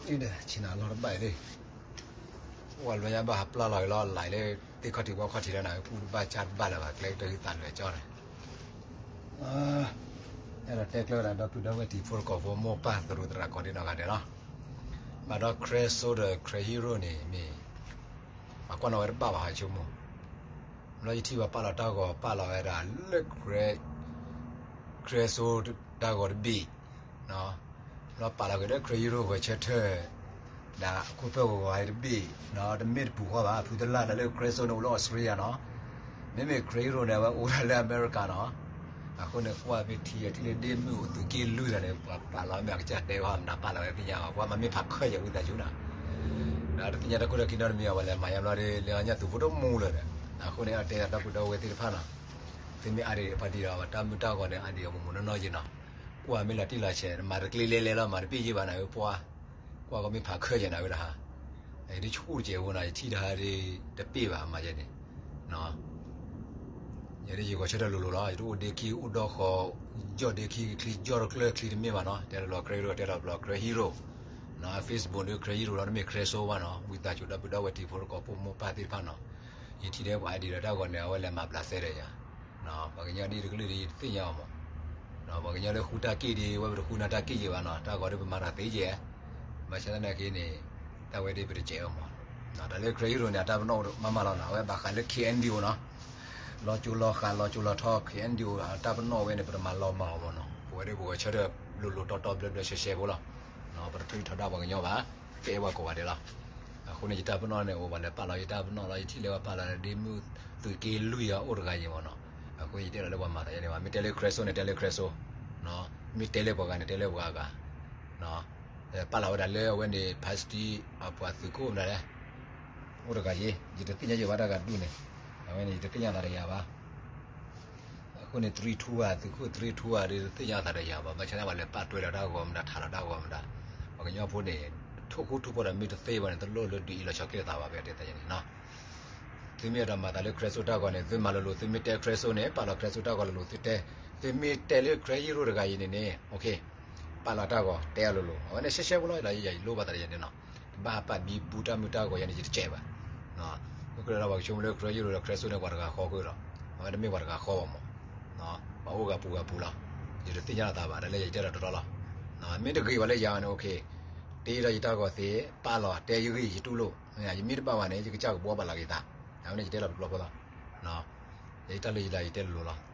ဆ့ၣ်နီၤလီၢ်တဘၣ်အံၤလံ, အိၣ်ဝဲလွဲညါဘၣ်ဟးပျၢ်လီၤက့ၤလီၤ လၢသ့ၣ်ခီၣ်ထံးဝီခီၣ်ထံးလၢနၤ ပူၣ်တဘၣ်ကၢ်တဘၣ်လၢၤဘၣ် ကျဲကတၢၢ်ဟံးသးလွဲၢ်ကၠီန့ၣ်, အဲၣ်ဒိးတဲကျၢၤဝဲဒၣ် ဒီပုၢ်ဒီဝဲၢ်တံၤဖိတကိးဖိ မိၢ်ပၢ်သရူးသရၣ်ကိးဒံနီၢ်ဂၤဒဲးလီၤ. ဘၣ်ဒီး Crezzo ဒီး Cre Hero န့ၣ်မ့ၢ် ပှၤကွၢ်နီၣ်ဝဲတဘၣ်ဘၣ် ဟးဆိကမိၣ်, ဘျီယထံၣ်ဘၣ်ပာ်လီၤတၢ်ဂီၤ ပာ်လီၤဝဲဒၣ်လၢ Crezzo တၢ်ဂီၤတဘ့ၣ်, ဘျီပာ်လီၤက့ၤလၢ Cre Hero ဂဲၤဆၢထၢၣ် ဒၣ်အခိၣ်ဖၢၣ်ဂီၤဂီၤတဘ့ၣ်, တမ့ၢ်တပူၤဃီဘၣ် ဖုသလၢ်တၢ်လၢ Crezzo န့ၣ်အိၣ်လၢ Australia နီၤ, မ့မ့ၢ် Cre Hero န့ၣ် အဝဲအိၣ်ဒၣ်လၢအမဲရကၤနီၤ, အဃိန့ၣ် ကွၢ်မ့ၢ်ထံၣ်အထံၣ်လၢဒ့မုၣ်အိၣ်သုးက့လွံၢ်တၢ်န့ၣ် ပှၤပာ်လီၤမ့ၢ်အကစၢ်တဲဝဲမတၤပာ်လီၤဝဲသ့ၣ်ညါဘၣ် ကွၢ်မ့မ့ၢ်ဖးခၢၣ်ယဲၢ်ဝံသးစူၤနီၤ, ဒီးတသ့ၣ်ညါတၢ်ခိၣ်တၢ်ခံနီတမံၤအဝဲလဲၣ် မၤယါဘျီဒီး လၢညါသူၣ်ဖိတမူလၢၤဒီး, အဃိန့ၣ် အတဲဒီပုၢ်ဒီဝဲၢ်သ့ၣ်တဖၣ်နီၤ, သုမ့ၢ်အါဒံးပှၤဒံးဒီး တၢ်မုၢ်တၢ်ဂီၤန့ၣ် အါဒံးအီၤမူးမူးနီၢ်နီၢ်ယဲၢ်နီၤ, ကွၢ်မ့ၢ်လီၤတံၢ်လီၤဆဲး မၤတကျ့လဲၤလဲၤလီၤ မၤတပ့ၢ်ယဲၢ်ဘၣ်နၤ ပှၤ ကွၢ်ကီမ့ၢ်ဖးခၢၣ်ယဲၢ်နၤဝဲတဟါ, ယဒ်ဆူၣ်တစဲးဖိနီၤ ယထံၣ်တဟါဒ်တပ့ၢ်ဘၣ်မၤယဲၢ်န့ၣ်, ယဲဒ်ယဂီၤဆၢထၢၣ်လိၤလိၤလီၤ ယတအိၣ်ဒ့ခံ အိၣ်ဒီဃီၤ, ယီၢ်ဒ့ခံချံ ယီၢ်တကျၢၢ်ချံတမ့ၢ်ဘၣ်နီၤ တဲလီၤ Cre Hero တဲလီၤ Cre Hero, Facebook ဒီး Cre Hero လီၤ တမ့ၢ် Crezzo ဘၣ်နီၤ ဝံသးစူၤ ဒီပုၢ်ဒီဝဲၢ်တံၤဖိတကိးဖိမိၢ်ပၢ်သ့ၣ်တဖၣ်နီၤ, ယထံၣ်ထဲပှၤအါဒံးဒီးတၢ်ဂီၤန့ၣ် အဝဲလဲၤမၤဘျးစဲဒီးယၤ ပှၤကညီဒ်တကလုာ်ဒ်ယတသ့ၣ်ညါအီၤမး, ပှၤကညီလၢဃုတၢ်က့ၢ်ဒ် ဝဲပတဃုနၤတၢ်က့ၢ်ယဲၢ်ဘၣ်နီၤ တၢ်ဂီၤဒ်ပမၤတၢ်သ့ယဲၢ်, ဘၣ်ဆၣ်သနာ်က့န့ၣ်, တၢ်ဝဲဒ်ပတစဲးအီၤမး, တၢ်လၢ Cre Hero န့ၣ် အတၢ်ပနီၣ်မးမးလီၤနီၤ အဝဲဘၣ်ဃးလၢ K N D O နီၤ, လီၤကၠိလီၤဃာ်လီၤကၠိလီၤထီ K N D O အတၢ်ပနီၣ်ဝဲန့ၣ် ပတမၤလီၤမၤအီၤမးနီၤ ပဝဲဒ်ပဂီၤဆၢထၢၣ်လိၤလိၤတီတီဘျၢဘျၢရှဲရှဲဖိလီၤ, ပတထူးထီၣ်ဒၣ်ပှၤကညီဘၣ်, ကဲပှၤကိးဂၤဒဲးလီၤ အဃိန့ၣ် ယတၢ်ပနီၣ်န့ၣ် အိၣ်ဘၣ်လဲၤပာ်လီၤယတၢ်ပနီၣ်လီၤ ယထံၣ်လၢပှၤပာ်လီၤလၢဒ့မုၣ်သုးက့လွံၢ်အအိၣ်တဂၤယဲၢ်မးနီၤ, အဃိယတဲလီၤလၢပှၤမၤသးယဲၢ်န့ၣ်ဘၣ် မ့ၢ်တဲလၢ Crezzo န့ၣ် တဲလၢ Crezzo, မ့ၢ်တဲလၢပှၤဂၤန့ၣ် တဲလၢပှၤဂၤ, ပာ်လီၤဝဲဒၣ်လၢအဝဲန့ၣ် pastor အပှၤသုးခိၣ်မနုၤလဲၣ်, အိၣ်တဂၤယဲၢ် ယတသ့ၣ်ညါယဲၢ်ဘၣ်တၢ်ဂၤဒူၣ်န့ၣ်, အဝဲန့ၣ် ယတသ့ၣ်ညါသးဒီးယၤဘၣ် အဃိန့ၣ် three two ဧါ သုးခိၣ် three two ဧါ ဒ်တသ့ၣ်ညါသးဒီးယၤဘၣ် ဘၣ်ဆၣ်န့ၣ် ပှၤလဲၤပာ်တွဲလီၤတၢ်ဂီၤမတၤ ထးလီၤတၢ်ဂီၤမတၤ, ပှၤကညီဖိန့ၣ် ထိၣ်ဃူထူၣ်ဖိးဒီးမ့ၢ်တသ့ဘၣ်န့ၣ် တလိၣ်လၢဒုးအ့ၣ်လီၤဆီၣ်က့ၤသးဘၣ် ပတဲတၢ်ယဲၢ်န့ၣ်နီၤ, သုမ့ၢ်အဲၣ်ဒိးမၤသးလၢ Crezzo တၢ်ဂီၤန့ၣ် သုမၤလိၤလိၤ သုမ့ၢ်တဲ Crezzo န့ၣ် ပာ်လီၤ Crezzo တၢ်ဂီၤလိၤလိၤ သုတဲ, သုမ့ၢ်တဲလၢ Cre Hero တဂၤအံၤန့ၣ်န့ၣ် ပာ်လီၤတၢ်ဂီၤ တဲအီၤလိၤလိၤ အဝဲန့ၣ်ရှဲရှဲဖိလီၤ ယလိၣ်ဘၣ်သးဒီးယၤန့ၣ်နီၤ, တဘၣ်ဟးပာ်ဘံဘူတၢ်မုၢ်တၢ်ဂီၤယၤန့ၣ် ယတစဲးဘၣ်, အဃိဒီးပှၤကဆိကမိၣ်လၢ Cre Hero ဒီး Crezzo န့ၣ် ပှၤတဂၤဃီကဒီး, အဝဲတမ့ၢ်ပှၤတဂၤဃီဘၣ်မး, ပှၤအိၣ်ဂၤပူၤဂၤပူၤလီၤ, ယတသ့ၣ်ညါလီၤသးဘၣ် တၢ်လၢယတဲဒီးတရီလီၤ, မ့ၢ်တဂ့ၤဝဲလၢယၤန့ၣ် တ့ဒီးယတၢ်ဂီၤသ့, ပာ်လီၤတဲယဂ့ၢ် ယတူၢ်လိာ်, ယမ့ၢ်တဘၣ်ဝဲန့ၣ် ယကစၢ်ကဘှီပာ်လီၤက့ၤသး, အဝဲန့ၣ်ယတဲလီၤတပျီဖိလီၤ, ယတၢ်လၢယလၢယတဲလိၤလိၤလီၤ,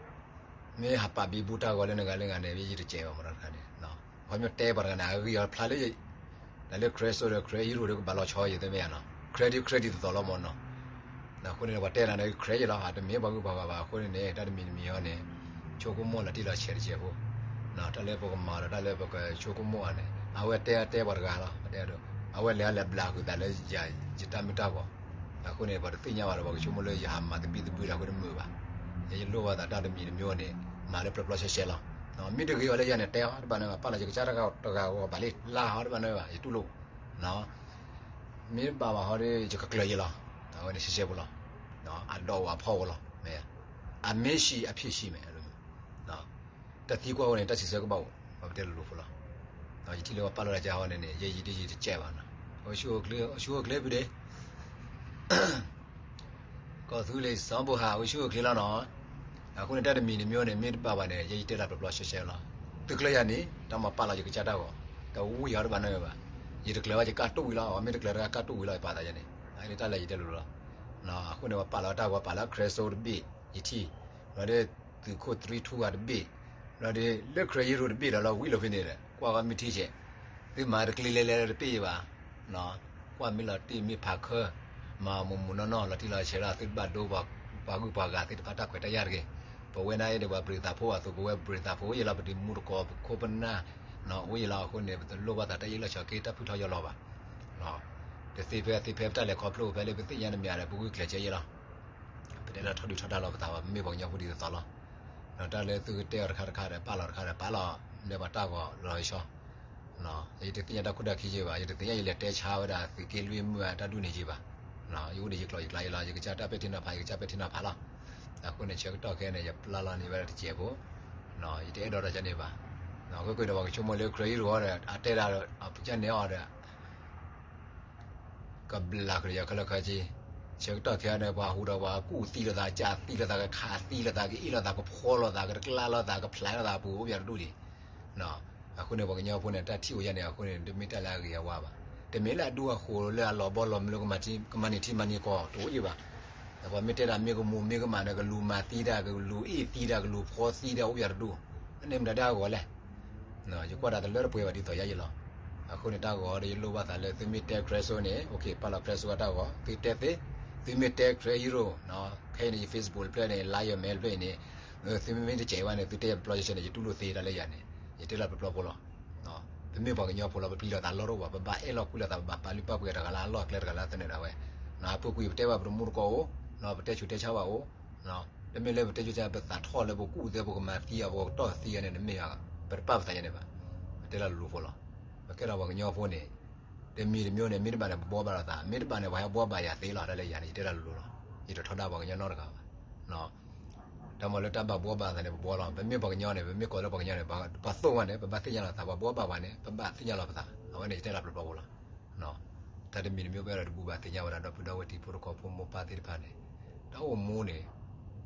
မ့ၢ်ဟးပာ်ဘံဘူတၢ်ဂီၤလၢနဂၤလၢနဂၤန့ၣ် ယတစဲးဘၣ်မးတခါန့ၣ်, ခီပညီတဲပှၤတဂၤန့ၣ် အဂံၢ်အီၤဖျါလၢ တၢ်လၢ Crezzo ဒီး Cre Hero ဒီးကဘၣ်လီၤဆီယသ့ၣ်မ့ၢ်ဧါနီၤ, credit credit တသိးလီၤမးနီၤ, အဃိန့ၣ် ပှၤတဲနၤန့ၣ် credit လီၤ တမ့ၢ်ပှၤဂုၤပှၤဂၤဘၣ် အဃိန့ၣ်န့ၣ် တၢ်တမံၤတမံၤအံၤန့ၣ် ဆိကမိၣ်လီၤတံၢ်လီၤဆဲးတစဲးဖိ, တၢ်လၢပကမၤဒီးတၢ်လၢပကဆိကမိၣ်အီၤန့ၣ် အဝဲတဲတဲပှၤတဂၤလီၤ, တဲ အဝဲလဲၤအလဲၤဘျးဃုာ်သးလၢယတၢ်မုၢ်တၢ်ဂီၤ, အဃိန့ၣ် ပှၤတသ့ၣ်ညါဘၣ်ဒီး ပှၤကဆိကမိၣ်လၢယဟးမၤသဘံၣ်သဘုၣ်ဒီးအဃိတမုာ်ဘၣ်, ယလိၣ်ဘၣ်သးတၢ်တမံၤတမံၤန့ၣ် မၤလၢပျီပျီရှဲရှဲလီၤ, မ့ၢ်တဂ့ၤဝဲလၢယၤန့ၣ် တဲအီၤတဘၣ်န့ၣ်ဘၣ် ပာ်လီၤယကစၢ်တဂၤဂီၤဘၣ်လံ လါဟီတဘၣ်န့ၣ်ဘၣ် ယတူၢ်လိာ် မ့ၢ်ဘၣ်ဘၣ်ဟီဒီး ယကကျၢၤယဲလီၤ, အဝဲန့ၣ်ရှဲရှဲဖိလီၤ, အဒီးအိၣ်အဖီဝဲလီၤ, အမ့ၢ်ရှိ အဖြစ်ရှိမယ်, တၢ်သံကွၢ်ဝဲန့ၣ် တၢ်စံးဆၢကဘၣ်အိၣ်, ပတဲလိၤလိၤဖိလီၤ, ယထံၣ်လၢပှၤပာ်လီၤတၢ်ကါဟီန့ၣ်န့ၣ် ယဲယံၤဒ်ယံၤတစဲးဘၣ်နီၤ, အိၣ်ဆူၣ်အိၣ်ချ့ အိၣ်ဆူၣ်အိၣ်ချ့ဖုဒ့ ကီၢ်သူလ့ၤစီၤဘိဟၣ် အိၣ်ဆူၣ်အိၣ်ချ့လီၤနီၤ, အဃိန့ၣ် တၢ်တမံၤတမံၤန့ၣ် မ့ၢ်တဘၣ်ဘၣ်န့ၣ် ယဲယတဲတၢ်ပျီပျီရှဲရှဲလီၤ, သုကျၢၤယၤန့ၣ် တၢ်မၤပာ်လီၤယကစၢ်တၢ်ဂီၤ, တဝံၣ်အီၤတဘၣ်နီဘၣ်, ယတကျၢၤဘၣ်ယကၢ်တူၢ်ဝံၤလီၤ, အမ့ၢ်တကျၢၤတၢ်ကၢ်တူၢ်ဝံၤလီၤ ယပာ်သးယဲန့ၣ်, အန့ၣ်တၢ်လၢယတဲလိၤလိၤလီၤ, အဃိန့ၣ် ပှၤပာ်လီၤတၢ်ဂီၤ ပာ်လီၤ Crezzo တဘ့ၣ် ယထံၣ်, ဘျီဒီး သုးခိၣ် three two ဂၤတဘ့ၣ်, ဘျီဒီး လၢ Cre Hero တဘ့ၣ်ဒီးလီၤဝံၤလီၤဖဲန့ၣ်ဒီး ကွၢ်ကီမ့ၢ်ထံဆဲး, သုမၤတကျ့လဲၤလဲၤတပ့ၢ်ယဲၢ်ဘၣ် ကွၢ်မ့ၢ်လီၤတံၢ်မ့ၢ်ဖးခၢၣ်, မၤမူးမူးနီၢ်နီၢ် လီၤတံၢ်လီၤဆဲးလီၤ သုတဘၣ်ဒိပှၤဂုၤပှၤဂၤသ့ၣ်တဖၣ်တၢ်ခွဲးတၢ်ယာ်တဂ့ၤ, ပဝဲဒၣ်အံၤဒီးပှၤဘြံၤသးဖိအသိး ပဝဲဘြံၤသးဖိယဲလီၤ ပတံၤမူတကိးဖိပနၢ်, အိၣ်ယဲလီၤအဃိန့ၣ် ပတလိၣ်ဘၣ်သးတၢ်အ့ၣ်လိာ်ဆိးက့တၢ်ဖုထီၣ်ယီၢ်လီၤဘၣ်, တသ့ဖဲသ့ဖဲပတၢ်လဲၤခီဖျိဖဲလၢပသ့ၣ်ညါတမံၤဒီး ပဂုာ်ကျဲးစၢးယဲလီၤ ပတဲလၢထီဒုၣ်ထီဒါလီၤပသးဘၣ် ပမ့ၢ်ပှၤကညီဖိဒ်သိးသိးလီၤ, ဒီးတၢ်လၢသုကတဲအီၤတခါတခါဒီး ပာ်လီၤတခါဒီး ပာ်လီၤလၢပှၤတၢ်ဂီၤလီၤဆီ, ယတသ့ၣ်ညါတၢ်ခိၣ်တၢ်ခံယဲၢ်ဘၣ်, ယတသ့ၣ်ညါယလဲၤတဲဆါဝဲဒၣ်သုးက့လွံၢ်မုၢ်အတၢ်ဒူၣ်န့ၣ်ယဲၢ်ဘၣ်, ယအိၣ်ဒီးယကျိာ်ယကျါယဲလီၤ, ယကစၢ်တၢ်ပဲာ်ထံနီၤဖး ယကစၢ်ပဲာ်ထံနီၤဖးလီၤ, အဃိန့ၣ် ဆၢကတီၢ်ခဲအံၤန့ၣ် ယပျၢ်လီၤန့ၢ်ဝဲဒၣ်တစဲးဖိ, ယတအဲၣ်ဒိးတၢ်ကန့ၣ်ဘၣ်, အဃိကဒီးပှၤကဆိကမိၣ်လၢ Cre Hero ဒီး အတဲဒၣ်ဒီး အပူၤကန့ၣ်အီၤဒီး ကဘျးကဒီးယၤခဲလၢာ်ခဲဆ့, ဆၢကတီၢ်ခဲအံၤန့ၣ် ပှၤဟူးဒီးပှၤကူၣ်သံလိာ်သး ကၢ်သံလိာ်သး ကခးသံလိာ်သး ကအ့ၣ်လိာ်သး ကဖှီလိာ်သး ကတကျါလိာ်သး ကဖျါလိာ်သး ပူၤအိၣ်ပယီၤတဒူၣ်လံ. အဃိန့ၣ် ပှၤကညီဖိန့ၣ် တၢ်ထံၣ်အိၣ်ယါန့ၣ် အဃိန့ၣ် တမ့ၢ်တၢ်လၢအဂ့ၤအဝါဘၣ်. တမ့ၢ်လၢအဒူအဃိးလၢအလီၤဘီလီၤမုၢ်လၢ ကမၤန့ၢ်ထံမၤန့ၢ်ကီၢ် တအိၣ်ယံၤဘၣ်. ပှၤမ့ၢ်တဲတၢ်မ့ၢ်ကမူးမ့ၢ်ကမၣ်န့ၣ် ကလူၤမၤသံတၢ် ကလူၤဖှီသံတၢ် ကလူၤဖှီသံတၢ် အိၣ်ပယီၤတဒူၣ်, အန့ၣ်မတၤဒၣ်အဂီၢ်လဲၣ်. ယကွၢ်ဒၣ်တလၢတပှဲၤဘၣ်ဒ်သိးယါယံၤလီၤ. အဃိန့ၣ် တၢ်ဂီၤဒီးယလိၣ်ဘၣ်သးလၢ သုမ့ၢ်တဲ Crystal န့ၣ် ပာ်လီၤ Crystal အတၢ်ဂီၤ သုတဲသ့, သုမ့ၢ်တဲ Crystal Hero ခဲအံၤန့ၣ် ယ Facebook တဖျၢၣ်န့ၣ် like ယမဲတဖျၢၣ်အံၤန့ၣ်, သုမ့မ့ၢ်တစဲးဘၣ်န့ၣ် သုတဲယၤတဘျီဆၢဆၢန့ၣ် ယတူၢ်လိာ်သ့ဒၣ်လၢယၤန့ၣ် ယတဲလီၤပျီပျီဖိလီၤ. ပမ့ၢ်ပှၤကညီဖိလီၤ ပပျံၤလိာ်သးလီတအိၣ်ဘၣ် ပဘၣ်အဲၣ်လီၤကွံလိာ်သး ပဘၣ်ပာ်လုၢ်ပာ်ပှ့ၤတဂၤလၢအလီၢ်အကျဲတဂၤလၢအသနၢၣ်ဒၣ်ဝဲ, အပူၤကွံာ်ပတဲဘၣ်ပတမူတကိးအိၣ်, ပတဲဆူးတဲဆါဘၣ်အိၣ်, တမ့ၢ်လၢပတဲဆူးတဲဆါ ပသးထီၣ်လၢပကူၣ်သ့ ပကမၤသံအီၤ ပကတီၢ်သံအီၤန့ၣ် တမ့ၢ်ဘၣ်, ပတပာ်ပသးယါန့ၣ်ဘၣ်. ပတဲလီၤလိၤလိၤဖိလီၤ. ပကဲထီၣ်ပှၤကညီဖိန့ၣ် တမံၤတမံၤန့ၣ် မ့ၢ်တဘၣ်န့ၣ် ပဘှီဘၣ်လိာ်သး မ့ၢ်တဘၣ်န့ၣ် ပှၤဟဲဘှီဘၣ်ယၤသ့လီၤ တၢ်လၢယၤန့ၣ် ယတဲလီၤလိၤလိၤလီၤ. ယတထီဒါပှၤကညီနီတဂၤဘၣ်. တၢ်မၤလၢတၢ်ဘၣ်ဘှီဘၣ်သးန့ၣ် ပဘှီလီၤ ပမ့ၢ်ပှၤကညီန့ၣ် ပမ့ၢ်ကိးလၢပှၤကညီန့ၣ် ပှၤသိၣ်ဝဲန့ၣ် ပဘၣ်သ့ၣ်ညါလီၤသး ပှၤဘှီဘၣ်ပှၤန့ၣ် ပဘၣ်သ့ၣ်ညါလီၤပသး အဝဲန့ၣ်ယတဲလီၤပျီပျီဖိလီၤ. တၢ်တမံၤတမံၤပအဲၣ်ဒိးတဘူၣ်ဘၣ်သ့ၣ်ညါဝဲဒၣ် ဒီပုၢ်ဒီဝဲၢ်တံၤဖိသကိးဖိမိၢ်ပၢ်သ့ၣ်တဖၣ်န့ၣ် တၢ်အိၣ်မူန့ၣ်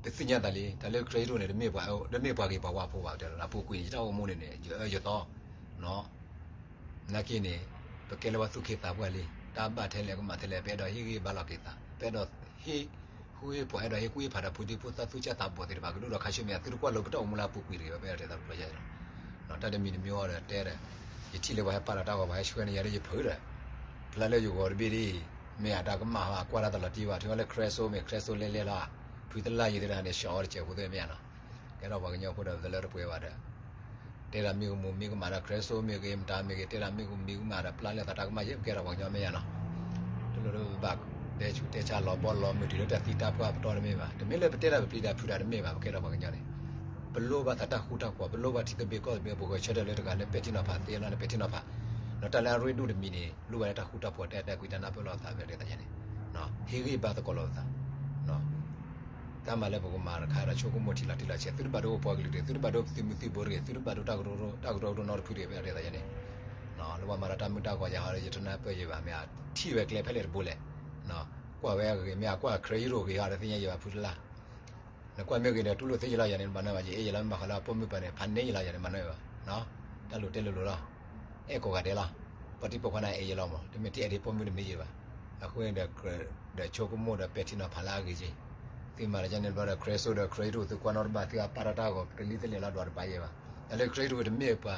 ပသ့ၣ်ညါသးလံ တၢ်လၢ Crystal န့ၣ် တမ့ၢ်ပှၤဂ့ၤပှၤဝါဖိဘၣ် တဲလီၤ အပူၤကွံာ်န့ၣ် ယတၢ်အိၣ်မူန့ၣ်န့ၣ် ယအၢယသီ နာ်က့န့ၣ် ပကဲလၢပှၤသူၣ်က့သးပှၢ်လံ တၢ်ဘၣ်ထဲလဲၣ်ကမၣ်ထဲလဲၣ် ပအဲၣ်ဒိးဟ့ၣ်ဂံၢ်ဘါလီၤက့ၤသး ပအဲၣ်ဒိးဟ့ၣ် ဟ့ၣ်ပှၤအဲၣ်ဒိးဟ့ၣ်ကူၣ်ဟ့ၣ်ဖးဒီးဖိဒံဖိသၣ်သူၣ်ကၢ်သးဘီၣ်သ့ၣ်တဖၣ် ကဒိၣ်ဒီးခါဆူမဲာ် သုတကွၢ်လိာ်ပတၢ်အိၣ်မူလၢအပူၤကွံာ်တဂ့ၤ ပအဲၣ်ဒိးတဲသးပျီယါလီၤ. တၢ်တမံၤတမံၤအီၤဒီးတဲဒီး ယထံၣ်လၢပှၤဟဲပာ်လီၤတၢ်ဂီၤ ပှၤဟဲဆှၢန့ၢ်ယၤလၢယဖုဒီး ဖျါလၢယဂီၤတဘ့ၣ်ဒ်အံၤ မ့ၢ်အတၢ်ကမၣ်ဟီ အကွၢ်တၢ်တလီၤတံၢ်ဘၣ် ထံၣ်ဝဲလၢ Crystal မ့ၢ် Crystal လဲလဲလီၤ ဖုတလၢ်ယံၤသ့ၣ်တဖၣ်န့ၣ် ဆှီအီၤတစဲးဖိသ့ၣ်မ့ၢ်ဧါနီၤ. ကဲထီၣ်ပှၤကညီဖိဒီးပတလၢတပှဲၤဘၣ်ဒီး တဲတၢ်မ့ၢ်ကမူးမ့ၢ်ကမၣ်ဒီး Crystal မ့ၢ်ဂ့ၤ မတၤမ့ၢ်ဂ့ၤ တဲတၢ်မ့ၢ်ကမူးမ့ၢ်ကမၣ်ဒီး ပျၢ်လၢသးတၢ်ကမၣ်ယဲၢ် ပကဲထီၣ်ပှၤကညီမ့ၢ်ဧါနီၤ. တလိၣ်လၢပဘၣ်တဲဆူးတဲဆါလီၤဘီလီၤမုၢ်တုၤလၢတၢ်သံတၢ်ပှၢ်ပတီၢ်တမ့ၢ်ဘၣ် တမ့ၢ်လၢပတဲတၢ်ပပျံၤတၢ်ဖုးတၢ်တမ့ၢ်ဘၣ် ပကဲထီၣ်ပှၤကညီန့ၣ် ပလိၣ်ဘၣ်သးတၢ်ဃူတၢ်ဖိး ပလိၣ်ဘၣ်ထံသဘျ့ကီၢ်သဘျ့ ပဂဲၤဆၢထၢၣ်လၢတဂၤလၢပဲာ်ထံနီၤဖးသ့လီၤန့ၣ် ပဲာ်ထံနီၤဖး ဒီးတၢ်လၢအရ့ဒိၣ်တမံၤန့ၣ် လိၣ်ဘၣ်လၢတၢ်ဃူတၢ်ဖိး တၢ်အဲၣ်တၢ်ကွံတၢ်နၢ်ပၢၢ်လိာ်သး ပအဲၣ်ဒိးတဲသးယါန့ၣ် ဟ့ၣ်ဂံၢ်ဘါသကိးလိာ်ပသး တၢ်မၤလၢပကမၤတခါဒီးဆိကမိၣ်ထံလီၤတံၢ်လီၤဆဲး သုတဘၣ်ဒိပှၤကလုာ�ာ်တဂ့ၤ သုတဘၣ်ဒိသုးမုၢ်သံၣ်ဘိတဂ့ၤ သုတဘၣ်ဒိတၢ်ကရၢကရိနီတဖုတဂ့ၤ ပအဲၣ်ဒိးတဲသးယါန့ၣ် လၢပှၤမၤတၢ်မုာ်တၢ်ဂီၤယၤဟီဒီး ယတနၢ်ပၢၢ်ယဲဘၣ် မ့ၢ်အထံၣ်ဝဲကျဲဖဲလဲၣ်တဘိလဲၣ် ကွၢ်ဝဲအဂ့ၤ မ့ၢ်အကွၢ် Crystal ဂ့ၤဟီဒီးသ့ၣ်ညါယဲဘၣ်ဖုတလၢ် နကွၢ်မ့ၢ်ဂ့ၤဒီးတူၢ်လိာ်သ့ယလီၤယၤန့ၣ် မၤနၢၤဘၣ် ယအဲၣ်ယလီၤ မ့ၢ်မၤဃီလၢအပိာ်မုၣ်ပၤန့ၣ် ဖးန့ၢ်ယလီၤယၤန့ၣ် မၤနၢၤဘၣ် တၢ်လိၤတဲလိၤလိၤလီၤ အဲၣ်ကိးဂၤဒဲးလီၤ ပှၤတံၤပိာ်ခွါန့ၣ်အဲၣ်ယလီၤမး တမ့ၢ်ထဲအဲၣ်ဒံးပိာ်မုၣ်တမ့ၢ်ယဲဘၣ် အဃိန့ၣ်ဒီး ဒီးဆိကမိၣ်ဒီးပဲာ်ထံနီၤဖးလၢအဂ့ၤက့ သုမၤတၢ်ယါန့ၣ်ဘျီဒီး Crystal ဒီး Crystal သုကွၢ်နီတဘၣ် သုအပာ်ထီၣ်တၢ်ဂီၤ တလံသလဲၣ်လီၤ ဒွးတဘၣ်ယဲဘၣ် တၢ်လၢ Crystal တမ့ၢ်ပှၤ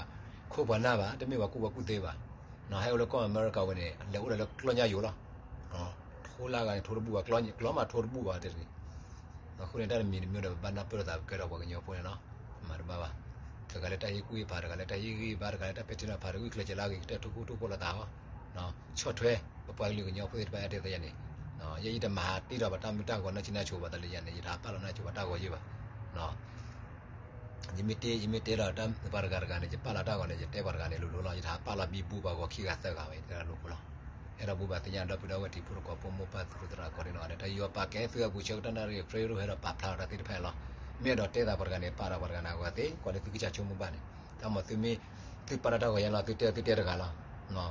ခိၣ်ပှၤနၢ်ဘၣ် တမ့ၢ်ပှၤကူၣ်ဘၣ်ကူၣ်သ့ဘၣ် ဟဲအိၣ်လၢကီၢ်အမဲရကၤဝဲန့ၣ် လဲၤအိၣ်ဒီးလၢကျီၢ်ညၣ်ယိၤလီၤ ထိလၢဂၤန့ၣ်ထိတဘူၣ်ဘၣ် ကျီမးထိတဘူၣ်ဘၣ်တဂ့ၤ အဃိန့ၣ် တၢ်တမံၤတမံၤဒီး ပဘၣ်နၢ်ပၢၢ်လိာ်သး ပကဲထီၣ်ပှၤကညီဖိန့ၣ်လီၤ မၤတဘၣ်ဘၣ် တဂၤလၢတၢ်ဟ့ၣ်ကူၣ်ဟ့ၣ်ဖး တဂၤလၢတၢ်ဟ့ၣ်ဂံၢ်ဘါ တဂၤလၢတၢ်ပဲာ်ထံနီၤဖး တဂုာ်ကျဲးစၢးလၢအဂ့ၤကတၢၢ် ထိၣ်ဃူထိၣ်ဖိးလိာ်သးဟီ ဆီၣ်ထွဲ ပပှၤကလုာ်ကညီဖိသ့ၣ်တဖၣ် အဲၣ်ဒိးတဲသးယါန့ၣ် ယဲယတမၤတ့ထီၣ်ပတၢ်မုာ်တၢ်ဂီၤ နီၢ်ဆံးနီၢ်ဆိးဘၣ် တၢ်လၢယါန့ၣ် ယတဟးပာ်လီၤနၢ်ဆိးပှၤတၢ်ဂီၤယဲဘၣ် ယမ့ၢ်တဲ ယမ့ၢ်တဲဒီးပှၤတဂၤတဂၤန့ၣ် ယပာ်လီၤတၢ်ဂီၤန့ၣ် ယတဲပှၤတဂၤန့ၣ် လိၤလိၤလီၤ ယတဟးပာ်လီၤဘံဘူပှၤဂီၤခံဂၤသၢဂၤဘၣ် ယတဲလိၤလိၤလီၤ အဲၣ်ဒိးဘူၣ်ဘၣ်သ့ၣ်ညါဒီပုၢ်ဒီဝဲၢ်တံၤဖိသကိးဖိမိၢ်ပၢ်သူၣ်က့သရၣ်ကိးဂၤဒဲး တၢ်ယီၤပာ်ကဲသုအပူၤဆၢကတီၢ်နၣ်ရံၣ် Crystal ဟဲဒီးပာ်ဖျါထီၣ်တၢ်သ့ၣ်တဖၣ်လီၤ မ့ၢ်အဲၣ်ဒိးတဲသးပှၤတဂၤန့ၣ် ပာ်ဒီးပှၤတဂၤန့ၣ်အဂီၢ်သ့ ကွၢ်လၢသုကစၢ်ဆိကမိၣ်ဘၣ်န့ၣ် တၢ်မၤသုမ့ၢ် သုပာ်ထီၣ်တၢ်ဂီၤယါလီၤ သုတဲသုတဲတဂၤလီၤ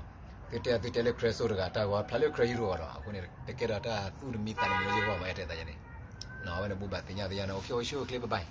သုတဲသုတဲလၢ Crystal တဂၤ တၢ်ဂီၤဖျါလၢ Crystal အဂီၢ်လီၤ အဃိန့ၣ် တကဲဒီးတၢ်သူၣ်တမံသးတမံလၢယဂီၢ်မး အဲၣ်ဒိးတဲသးယါန့ၣ် အဝဲန့ၣ် ဘူၣ်ဘၣ်သ့ၣ်ညါသ့ၣ်ညါန့ၣ် အိၣ်ခိၣ်အိၣ်ဆူၣ်အိၣ်ချ့ bye bye